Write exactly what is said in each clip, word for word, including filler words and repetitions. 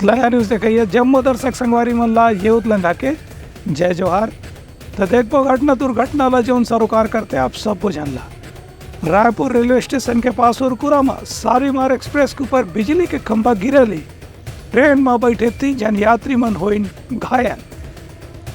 उतलंघा news देखइया जम्मो दर्शक संगवारी मन ला ये उतलंघा के जय जोहार। त देखबो घटना दुर्घटना ला, जौन सरोकार करथे आप सब्बो झन ला। रायपुर रेलवे स्टेशन के पास उरकुरा म शालीमार एक्सप्रेस के ऊपर बिजली के खंभा गिरे ले ट्रेन म बैठे तीन झन यात्री मन होइन घायल।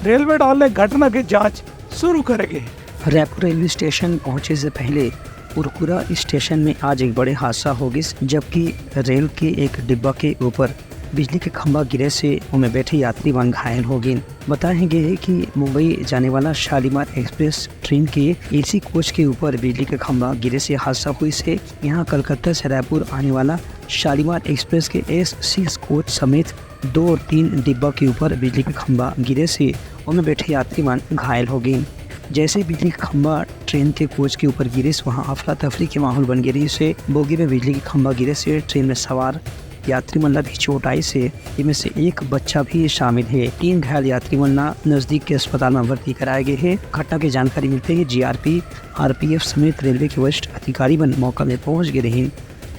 रेलवे डाल ले घटना के जांच शुरू करे गे। रायपुर रेलवे स्टेशन पहुंचे से पहले उरकुरा स्टेशन में आज एक बड़े हादसा हो गिस, जबकि रेल के एक डिब्बा के ऊपर बिजली के खंभा गिरे से ओमे बैठे यात्री मन घायल हो गिन। बताए गे हे कि मुंबई जाने वाला शालीमार एक्सप्रेस ट्रेन के एसी कोच के ऊपर बिजली के खंभा गिरे से हादसा हुई से यहाँ कलकत्ता से रायपुर आने वाला शालीमार एक्सप्रेस के एस सिक्स कोच समेत दो और तीन डिब्बा के ऊपर बिजली के खंभा गिरे से ओमे बैठे यात्री मन घायल हो गिन। जैसे बिजली के खंभा ट्रेन के कोच के ऊपर गिरिस, वहां अफरा तफरी के माहौल बन गे रिहिस हे। बोगी में बिजली के खंभा गिरे से ट्रेन में सवार यात्री मन ला भी चोट आइस हे। इनमें से एक बच्चा भी शामिल हे। तीन घायल यात्री मन ला नजदीक के अस्पताल में भर्ती कराए गे हे। घटना के जानकारी मिलते ही जीआरपी, आरपीएफ समेत रेलवे के वरिष्ठ अधिकारी मन मौका में पहुंच गे रहिन।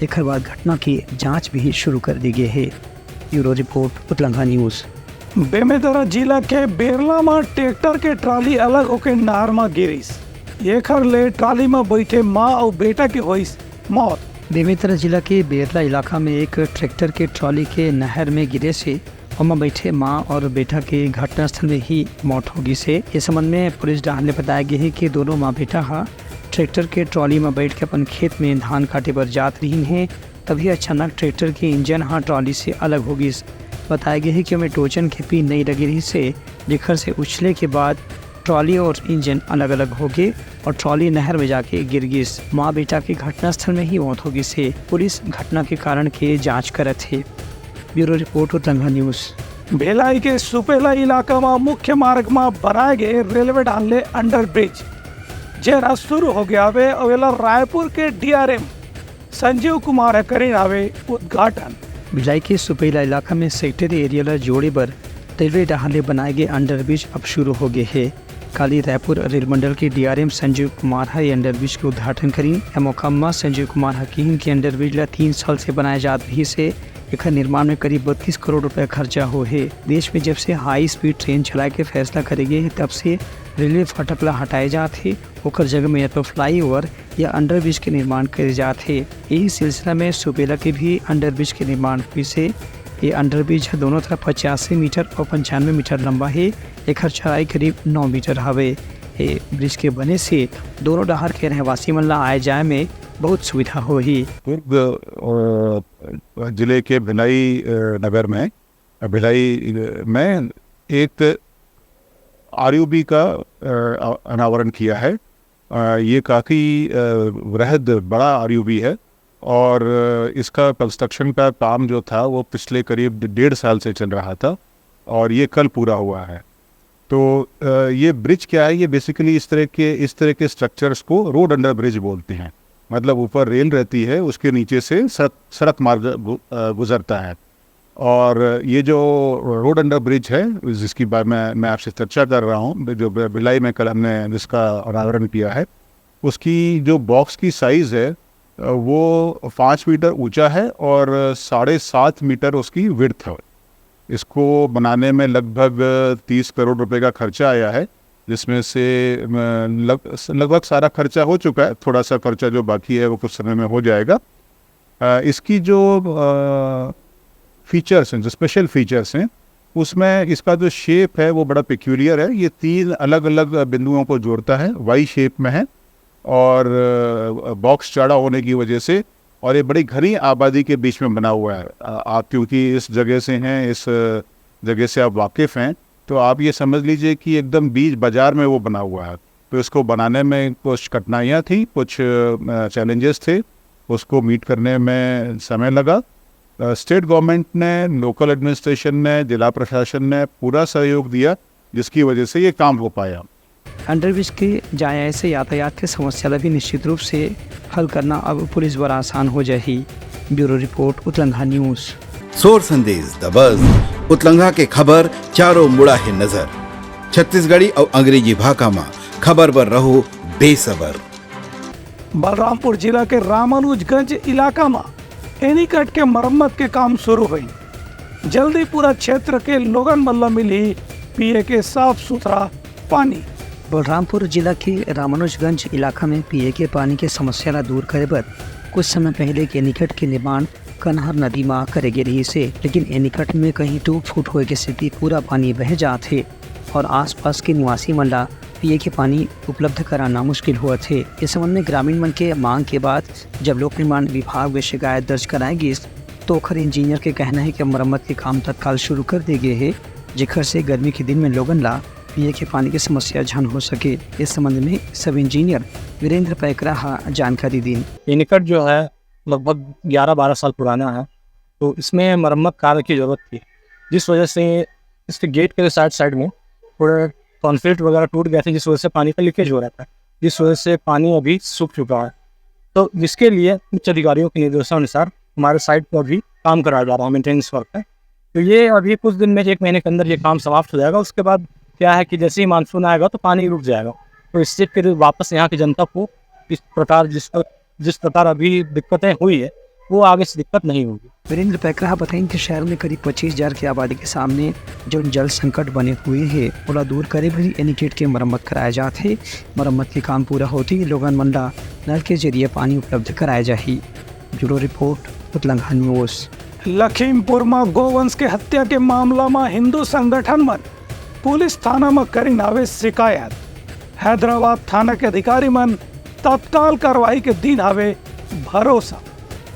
एकर बाद घटना के जांच भी शुरू कर दी गे हे। Bureau report, Utlangha news. Bemetara जिला के बेरला म ट्रैक्टर के ट्राली अलग होके नहर म गिरिस। एखर ले ट्राली म बैठे मां अउ बेटा के होइस मौत। बेमेतरा जिला के बेरला इलाका में एक ट्रैक्टर के ट्राली के नहर में गिरे से ओमा बैठे मां और बेटा के घटनास्थल में ही मौत हो गिस हे। ये संबंध में पुलिस डहार ले बताया गे हे कि दोनों मां बेटा हा ट्रैक्टर के ट्राली म बैठ के अपन खेत में धान काटे बर जात रिहिन हे, तभी अचानक ट्रैक्टर के इंजन हा ट्राली से अलग हो गिस। बताया गे हे कि ओमे टोचन के पिन नइ लगे रिहिस हे, जेखर से उछले के बाद ट्राली और इंजन अलग-अलग हो गे और ट्राली नहर में जाके गिर गिस। मां बेटा के घटनास्थल में ही मौत हो गिस हे। पुलिस घटना के कारण के जांच करत हे। Bureau report, Utlangha news. Bhilai के सुपेला इलाका म मुख्य मार्ग म बनाए गे रेलवे डाल ले अंडरब्रिज, जेन ह शुरू हो गया हवे अउ एला रायपुर के डीआरएम संजीव कुमार ह करिन हवे उद्घाटन। भिलाई के सुपेला इलाका में सेक्रेटरी एरिया ला जोड़े बर रेलवे डहार ले बनाए गे अंडरब्रिज अब शुरू हो गे हे। काली रायपुर रेल मंडल के डीआरएम संजीव कुमार ह ये अंडरब्रिज के उद्घाटन करिन। ए मौका म संजीव कुमार ह किहिन कि अंडरब्रिज ला तीन साल से बनाए जात रहिस हे। एखर निर्माण में करीब बत्तीस करोड़ रुपया खर्चा हो हे। देश में जब से हाई स्पीड ट्रेन चलाए के फैसला करे गे हे, तब से रेलवे फाटक ला हटाए जात हे, ओकर जगह में या तो फ्लाईओवर या अंडरब्रिज के निर्माण करे जात हे। यही सिलसिला में सुपेला के भी अंडरब्रिज के निर्माण हुई से। ये अंडरब्रिज ह दोनों तरफ पचासी मीटर और पंचानवे मीटर लंबा हे। एखर चौड़ाई करीब नौ मीटर हवे। ये ब्रिज के बने से दोनों डहार के रहवासी मन ला आए जाए में बहुत सुविधा होही। दुर्ग, अ, जिले के भिलाई, अ, नगर में, भिलाई, अ, में एक आरयूबी का, अ, अनावरण किया है। अ, ये काफ़ी, अ, वृहद बड़ा आरयूबी है और, अ, इसका कंस्ट्रक्शन का काम जो था वो पिछले करीब डेढ़ साल से चल रहा था और ये कल पूरा हुआ है। तो, अ, ये ब्रिज क्या है? ये बेसिकली इस तरह के, इस तरह के स्ट्रक्चर्स को रोड अंडर ब्रिज बोलते हैं। मतलब ऊपर रेल रहती है, उसके नीचे से सड़क, सड़क मार्ग गु-, अ, गुजरता है। और ये जो रोड अंडर ब्रिज है, जिसकी बा-, मैं, मैं आपसे चर्चा कर रहा हूँ, जो ब-, भिलाई में कल हमने जिसका अनावरण किया है, उसकी जो बॉक्स की साइज़ है, अ, वो पाँच मीटर ऊंचा है और साढ़े सात मीटर उसकी विड्थ है। इसको बनाने में लगभग तीस करोड़ रुपए का खर्चा आया है, जिसमें से, अ, लग-, लगभग सारा खर्चा हो चुका है। थोड़ा सा खर्चा जो बाकी है, वो कुछ समय में हो जाएगा। अ, इसकी जो, अ, फीचर्स हैं, जो स्पेशल फीचर्स हैं, उसमें इसका जो शेप है, वो बड़ा पेक्यूलियर है। ये तीन अलग-अलग बिंदुओं को जोड़ता है, वाई शेप में है और, अ, बॉक्स चौड़ा होने की वजह से, और ये बड़ी घनी आबादी के बीच में बना हुआ है। अ, आप क्योंकि इस जगह से हैं, इस जगह से आप वाकिफ़ हैं, तो आप ये समझ लीजिए कि एकदम बीच बाज़ार में वो बना हुआ है। तो इसको बनाने में कुछ कठिनाइयाँ थी, कुछ, अ, चैलेंजेस थे, उसको मीट करने में समय लगा। अ, स्टेट गवर्नमेंट ने, लोकल एडमिनिस्ट्रेशन ने, जिला प्रशासन ने पूरा सहयोग दिया, जिसकी वजह से ये काम हो पाया। अंडरब्रिज के जाए आए से यातायात के समस्या ला भी निश्चित रूप से हल करना अब पुलिस बर आसान हो जाही। Bureau report, Utlangha news. सोर संदेश दबस, उतलंघा के खबर चारों मुड़ा हे नजर। छत्तीसगढ़ी अउ अंग्रेजी भाखा म खबर बर रहो बेसबर। बलरामपुर जिला के रामानुजगंज इलाका म एनीकट के मरम्मत के काम शुरू होई। जल्दी पूरा क्षेत्र के लोगन मन ल मिलही पीए के साफ सुथरा पानी। बलरामपुर जिला के रामानुजगंज इलाका में पीए के पानी के समस्या ला दूर करे बर कुछ समय पहले एनीकट के निर्माण कनहर नदी मा करे गे रहिस हे, लेकिन एनीकट में कहीं टूट फूट होए के सेती पूरा पानी बह जात हे और आसपास के निवासी मन ला पीए के पानी उपलब्ध कराना मुश्किल होत हे। इस संबंध में ग्रामीण मन के मांग के बाद जब लोक निर्माण विभाग में शिकायत दर्ज कराए गिस, तो ओखर इंजीनियर के कहना है कि मरम्मत के काम तत्काल शुरू कर दे गए हे, जेखर से गर्मी के दिन में लोगन ला पीए के पानी के समस्या झन हो सके। इस संबंध में सब इंजीनियर वीरेंद्र पैकरा हा जानकारी दीन। एनीकट जो है, लगभग ग्यारह बारह साल पुराना है, तो इसमें मरम्मत कार्य की ज़रूरत थी, जिस वजह से इसके गेट के साइड साइड में थोड़ा कॉन्क्रीट वगैरह टूट गए थे, जिस वजह से पानी का लीकेज हो रहा था, जिस वजह से पानी अभी सूख चुका है। तो जिसके लिए उच्च अधिकारियों के निर्देशानुसार हमारे साइड पर भी काम कराया जा रहा है, मेंटेनेंस वर्क है। तो ये अभी कुछ दिन में, एक महीने के अंदर ये काम समाप्त हो जाएगा। उसके बाद क्या है कि जैसे ही मानसून आएगा तो पानी रुक जाएगा, तो इससे फिर वापस यहाँ की जनता को इस प्रकार जिस जिस प्रकार अभी दिक्कतें हुई है, वो आगे से दिक्कत नहीं होगी। वीरेंद्र पैकरा बताइन कि शहर में करीब पच्चीस हजार की आबादी के सामने जो जल संकट बने हुए है, ओला दूर करे बर एनीकट के मरम्मत कराए जात हे। मरम्मत के काम पूरा होते ही लोगन मन ला नल के जरिए पानी उपलब्ध कराए जाही। Bureau report, Utlangha news. Lakhimpur म गोवंश के हत्या के मामला म हिंदू संगठन मन पुलिस थाना म करिन हावे शिकायत। हैदराबाद थाना के अधिकारी मन तत्काल कार्रवाई के दीन हावे भरोसा।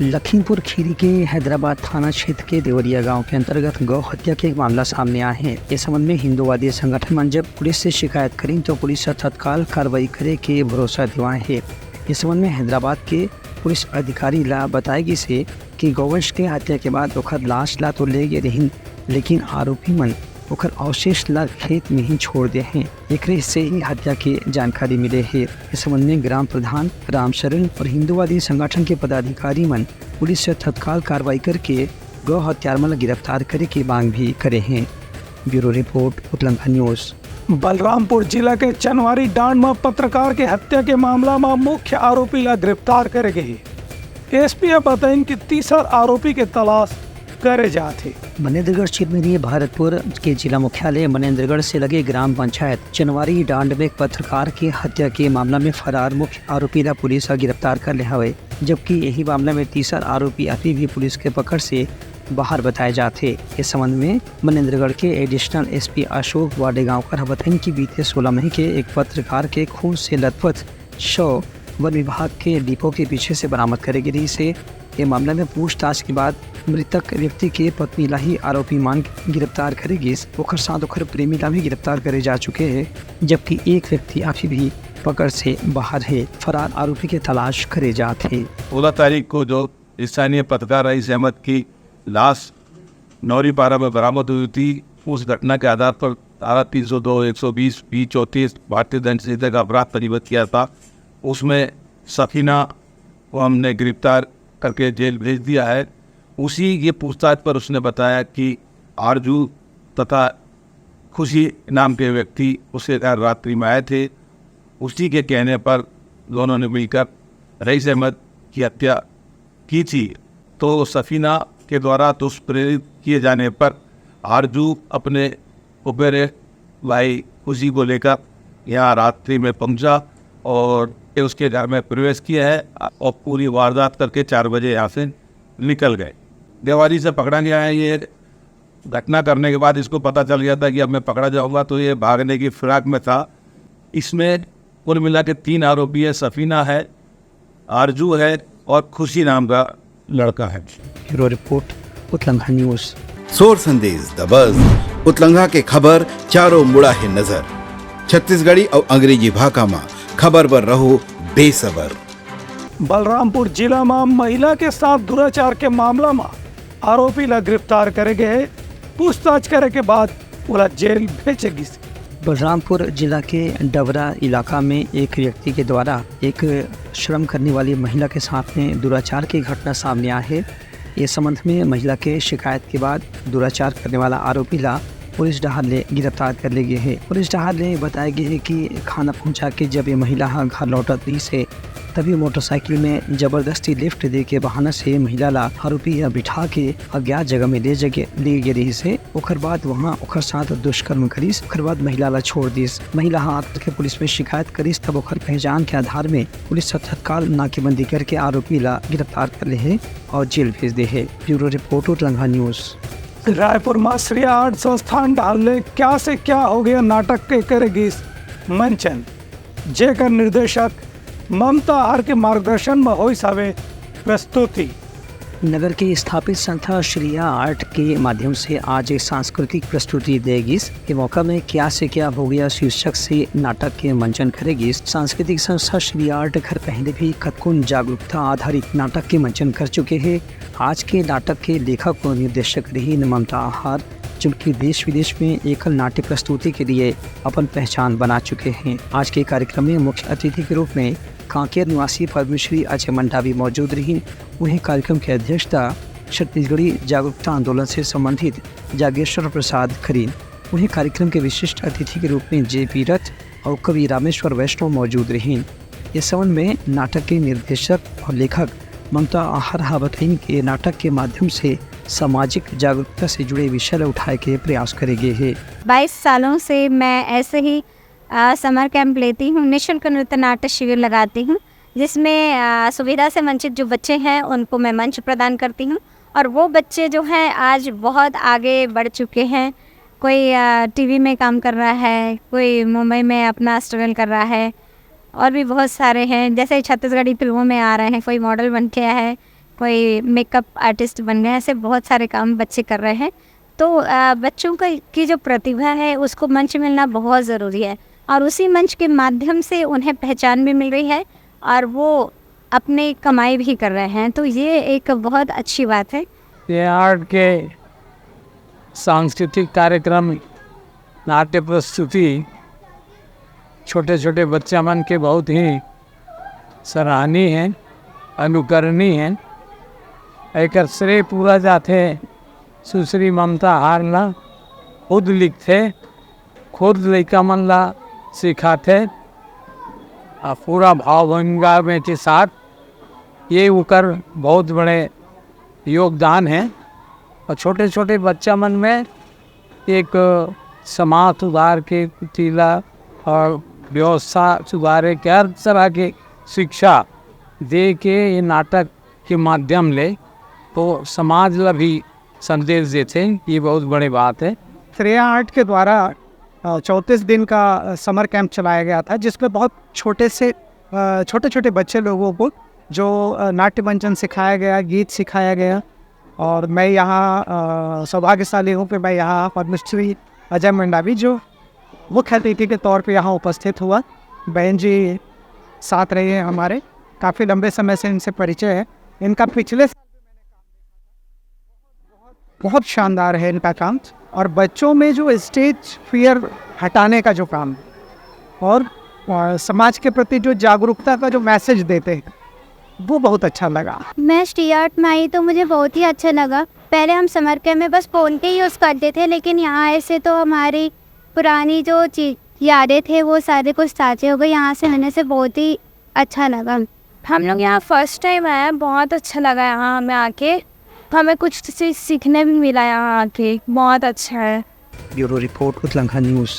लखीमपुर खीरी के हैदराबाद थाना क्षेत्र के देवरिया गांव के अंतर्गत गौ हत्या के एक मामला सामने आए हे। इस संबंध में हिंदूवादी संगठन मन जब पुलिस से शिकायत करिन, तो पुलिस ह तत्काल कार्रवाई करे के भरोसा दिवाए हे। इस संबंध में हैदराबाद के पुलिस अधिकारी ला बताए गिस हे कि गौवंश के हत्या के बाद ओखर लाश ला तो ले गे रहिन, लेकिन आरोपी मन ओखर अवशेष ला खेत में ही छोड़ दे हे। एकरे से ही हत्या के जानकारी मिले हे। इस संबंध में ग्राम प्रधान रामशरण और हिंदूवादी संगठन के पदाधिकारी मन पुलिस से तत्काल कार्रवाई करके गौ हत्यार मन ला गिरफ्तार करे के मांग भी करे हे। Bureau report, Utlangha news. Balrampur जिला के चनवारी डांड म पत्रकार के हत्या के मामला म मुख्य आरोपी ला गिरफ्तार करे गे हे। एसपी ह बताइन कि तीसर आरोपी के तलाश करे जात हे। मनेंद्रगढ़ चिरमिरी भरतपुर के जिला मुख्यालय मनेंद्रगढ़ से लगे ग्राम पंचायत चनवारी डांड में एक पत्रकार के हत्या के मामला में फरार मुख्य आरोपी ला पुलिस ह गिरफ्तार कर ले हवे, जबकि यही मामला में तीसर आरोपी अभी भी पुलिस के पकड़ से बाहर बताए जात हे। इस संबंध में मनेंद्रगढ़ के एडिशनल एसपी अशोक वाडेगांवकर ह बताइन कि बीते सोलह मई के एक पत्रकार के खून से लथपथ शव वन विभाग के डिपो के पीछे से बरामद करे गे रहिस हे। ये मामला में पूछताछ के बाद मृतक व्यक्ति के पत्नी ला ही आरोपी मान गिरफ्तार करे गिस, ओखर साथ ओखर प्रेमी ला भी गिरफ्तार करे जा चुके हे, जबकि एक व्यक्ति अभी भी पकड़ से बाहर हे। फरार आरोपी के तलाश करे जात हे। सोलह तारीख को जो स्थानीय पत्रकार रईस अहमद की लाश नौरीपारा में बरामद हुई थी, उस घटना के आधार पर धारा तीन सौ दो, एक सौ बीस, बी चौंतीस भारतीय दंड संहिता का अपराध पंजीबद्ध किया था। उसमें सफीना को हमने गिरफ्तार करके जेल भेज दिया है। उसी ये पूछताछ पर उसने बताया कि आरजू तथा खुशी नाम के व्यक्ति उसके घर रात्रि में आए थे। उसी के कहने पर दोनों ने मिलकर रईस अहमद की हत्या की थी, तो सफीना के द्वारा दुष्प्रेरित किए जाने पर आरजू अपने फुफेरे भाई खुशी को लेकर यहाँ रात्रि में पहुँचा और उसके घर में प्रवेश किया है और पूरी वारदात करके चार बजे यहाँ से निकल गए। देवारी से पकड़ा गया है ये घटना करने के बाद इसको पता चल गया था कि अब मैं पकड़ा जाऊंगा, तो ये भागने की फिराक में था। इसमें कुल मिला के तीन आरोपी है, सफीना है, आरजू है और खुशी नाम का लड़का है। Bureau report, Utlangha news. सोर संदेश द बज, उतलंघा के खबर चारों मुड़ा है नजर। छत्तीसगढ़ी और अंग्रेजी भाखा मा खबर बर रहो बेसबर। बलरामपुर जिला मा महिला के साथ दुराचार के मामला मा आरोपी ला गिरफ्तार करे गए हे। पूछताछ करे के बाद ओला जेल भेजे गिस। बलरामपुर जिला के डबरा इलाका में एक व्यक्ति के द्वारा एक श्रम करने वाली महिला के साथ में दुराचार की घटना सामने आए हे। ये संबंध में महिला के शिकायत के बाद दुराचार करने वाला आरोपी ला पुलिस डहार ले गिरफ्तार कर ले गए हे। पुलिस डहार ले बताए गए हे कि खाना पहुंचा के जब ये महिला ह घर लौटत रहिस हे, तभी मोटरसाइकिल में जबरदस्ती लिफ्ट दे के बहाना से महिला ला आरोपी ह बिठा के अज्ञात जगह में ले जगे, ले गे रहिस हे। ओकर बाद वहां ओकर साथ दुष्कर्म करिस। ओकर बाद महिला ला छोड़ दिस। महिला ह आकर के पुलिस में शिकायत करिस, तब ओकर पहचान के आधार में पुलिस ह तत्काल नाकेबंदी करके आरोपी ला गिरफ्तार कर ले हे और जेल भेज दे हे। Bureau report, Utlangha news. Raipur म श्रेया आर्ट संस्थान डहार ले क्या से क्या हो गया नाटक के करे गिस मंचन, जेकर निर्देशक ममता आहार के मार्गदर्शन म होइस हवे प्रस्तुति। नगर के स्थापित संस्था श्रेया आर्ट के माध्यम से आज एक सांस्कृतिक प्रस्तुति दे गिस। ये मौका में क्या से क्या हो गया शीर्षक से नाटक के मंचन करे गिस। सांस्कृतिक संस्था श्रेया आर्ट घर पहले भी कतकोन जागरूकता आधारित नाटक के मंचन कर चुके हे। आज के नाटक के लेखक और निर्देशक रहिन ममता आहार, जो कि देश विदेश में एकल नाट्य प्रस्तुति के लिए अपन पहचान बना चुके हैं। आज के कार्यक्रम में मुख्य अतिथि के रूप में कांकेर निवासी पद्मश्री अजय मंडावी मौजूद रहिन। उन्हें कार्यक्रम की अध्यक्षता छत्तीसगढ़ी जागरूकता आंदोलन से संबंधित जागेश्वर प्रसाद करीन। उन्हें कार्यक्रम के विशिष्ट अतिथि के रूप में जे पी रथ और कवि रामेश्वर वैष्णव मौजूद रहिन। इस संबंध में नाटक के निर्देशक और लेखक ममता आहार हा बताइन कि ये नाटक के माध्यम से सामाजिक जागरूकता से जुड़े विषय ला उठाए के प्रयास करे गे हे। बाईस सालों से मैं ऐसे ही, अ, समर कैंप लेती हूँ, निशुल्क नृत्य नाट्य शिविर लगाती हूँ, जिसमें, अ, सुविधा से वंचित जो बच्चे हैं, उनको मैं मंच प्रदान करती हूँ। और वो बच्चे जो हैं, आज बहुत आगे बढ़ चुके हैं। कोई, अ, टीवी में काम कर रहा है, कोई मुंबई में अपना स्ट्रगल कर रहा है, और भी बहुत सारे हैं, जैसे छत्तीसगढ़ी फिल्मों में आ रहे हैं, कोई मॉडल बन गया है, कोई मेकअप आर्टिस्ट बन गया है। ऐसे बहुत सारे काम बच्चे कर रहे हैं। तो, अ, बच्चों का, की जो प्रतिभा है, उसको मंच मिलना बहुत ज़रूरी है, और उसी मंच के माध्यम से उन्हें पहचान भी मिल रही है और वो अपनी कमाई भी कर रहे हैं। तो ये एक बहुत अच्छी बात है। ये आर्ट के सांस्कृतिक कार्यक्रम, नाट्य प्रस्तुति छोटे-छोटे बच्चा मन के बहुत ही सराहनीय है, अनुकरणीय है। एकर श्रेय पूरा जाथे सुश्री ममता आहार ला। खुद लिखथे, खुद लइका मन ला सिखाथे, आ पूरा भावभंगा में के साथ। ये उकर बहुत बड़े योगदान है। और छोटे-छोटे बच्चा मन में एक समाज सुधार के, कुटीला और व्यवस्था सुधारे के हर तरह के शिक्षा दे के ये नाटक के माध्यम ले तो समाज ला भी संदेश देथे। ये बहुत बड़े बात है। श्रेया आर्ट के द्वारा, अ, चौंतीस दिन का, अ, समर कैंप चलाया गया था, जिसमें बहुत छोटे से, अ, छोटे-छोटे बच्चे लोगों को जो, अ, नाट्य मंचन सिखाया गया, गीत सिखाया गया। और मैं यहाँ, अ, सौभाग्यशाली हूँ कि मैं यहाँ पद्मश्री अजय मंडावी, जो मुख्य अतिथि के तौर पे यहाँ उपस्थित हुआ। बहन जी साथ रही हैं हमारे, काफ़ी लंबे समय से इनसे परिचय है। इनका पिछले साल भी मैंने काम देखा था। बहुत शानदार है इनका काम। और बच्चों में जो स्टेज फियर हटाने का जो काम है और, अ, समाज के प्रति जो जागरूकता का जो मैसेज देते हैं, वो बहुत अच्छा लगा। मैं श्रेया आर्ट में आई तो मुझे बहुत ही अच्छा लगा। पहले हम समर कैंप में बस फ़ोन के यूज़ करते थे, लेकिन यहाँ आए से तो हमारी पुरानी जो चीज, यादें थे, वो सारे कुछ ताजे हो गए। यहाँ से आने से बहुत ही अच्छा लगा। हम लोग यहाँ फर्स्ट टाइम आए हैं, बहुत अच्छा लगा यहाँ हमें आके। हमें कुछ चीज सीखने भी मिला यहाँ आके, बहुत अच्छा है। Bureau report, Utlangha news.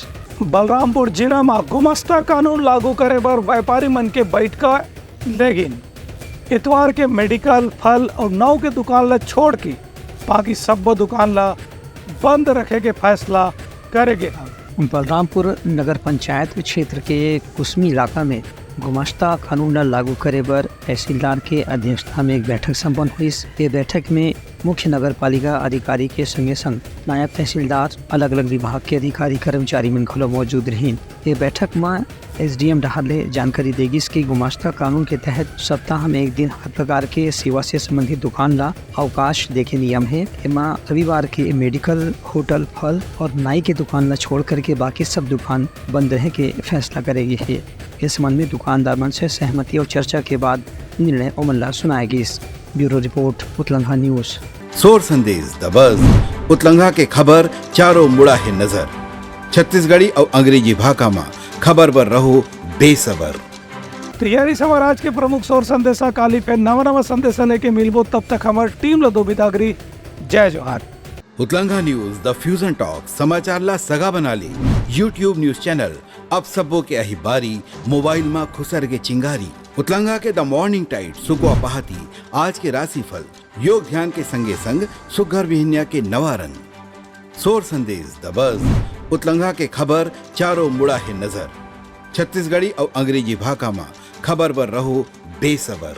Balrampur जिला म गुमस्ता कानून लागू करे बर व्यापारी मन के बैठका लेगिन। इतवार के मेडिकल, फल और नाव के दुकान ला छोड़ के बाकी सब्बो दुकान ला बंद रखे के फैसला करे गे हे। बलरामपुर नगर पंचायत क्षेत्र के कुसमी इलाका में गुमस्ता कानून ला लागू करे बर तहसीलदार के अध्यक्षता में एक बैठक संपन्न हुई। ये बैठक में मुख्य नगर पालिका अधिकारी के संगे संग नायब तहसीलदार, अलग-अलग विभाग के अधिकारी, कर्मचारी मन घलो मौजूद रहिन। ये बैठक म एसडीएम डहार ले जानकारी दे गिस कि गुमास्ता कानून के तहत सप्ताह में एक दिन हर प्रकार के सेवा से संबंधित दुकान ला अवकाश देके नियम हे। एमा रविवार के मेडिकल, होटल, फल और नाई के दुकान ला छोड़ करके बाकी सब दुकान बंद रहे के फैसला करे गे हे। इस संबंध में दुकानदार मन से सहमति और चर्चा के बाद निर्णय ओमन ला सुनाए गिस। Bureau report, Utlangha news. सोर संदेश दबस, उतलंघा के खबर चारों मुड़ा हे नजर। छत्तीसगढ़ी अउ अंग्रेजी भाखा म खबर बर रहो बेसबर। तो यारी सवार आज के प्रमुख सोर संदेशा। काली फेर नवा नवा संदेशा लेके मिलबो, तब तक हमर टीम ल दो बिदागरी। जय जोहार। उतलंगा न्यूज, द फ्यूजन टॉक, समाचार ला सगा बना ले। YouTube न्यूज चैनल, अब सबो के अही बारी, मोबाइल मा खुसर के चिंगारी। उतलंगा के द मॉर्निंग टाइड, सुकवा पहाती, आज के राशिफल, योग ध्यान के संगे संग सुग्घर बिहनिया के नवा रंग। सोर संदेश, द बज, उतलंगा के खबर, चारों मुड़ा हे नजर। छत्तीसगढ़ी अउ अंग्रेजी भाखा मा खबर बर रहो बेसबर।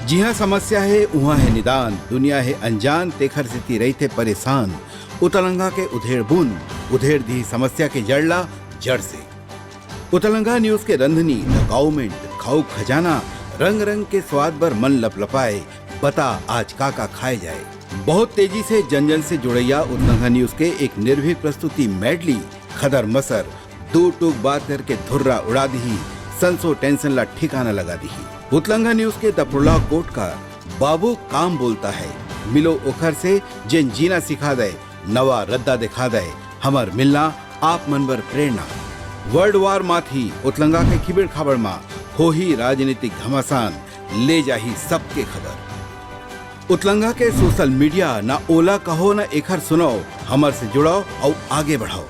जिहाँ समस्या हे, उहाँ हे निदान, दुनिया हे अनजान, तेखर सेती रहिथे परेशान। उतलंगा के उधेड़ बुन, उधेड़ दिही समस्या के जड़ ला जड़ से। उतलंगा न्यूज के रंधनी, द गाउमेंट, खाऊ खजाना, रंग रंग के स्वाद बर मन लपलपाए। बता आज का का खाए जाए। बहुत तेजी से जन जन से जुड़ैया उतलंगा न्यूज के एक निर्भीक प्रस्तुति मेडली, खदर मसर, दू टूक बात करके धुर्रा उड़ा दिही, संसो टेंशन ला ठिकाना लगा दिही। उतलंगा न्यूज के द प्रोलॉग कोट का, बाबू काम बोलता है, मिलो ओखर से जेन जीना सिखा दे, नवा रद्दा दिखा दे, हमर मिलना आप मन बर प्रेरणा। वर्ल्ड वार माथी उतलंगा के खिबड़ खाबड़ मा होही राजनीतिक घमासान, ले जाही सबके खबर। उतलंगा के सोशल मीडिया, ना ओला कहो ना एखर सुनाओ, हमर से जुड़ाओ अउ आगे बढ़ाओ।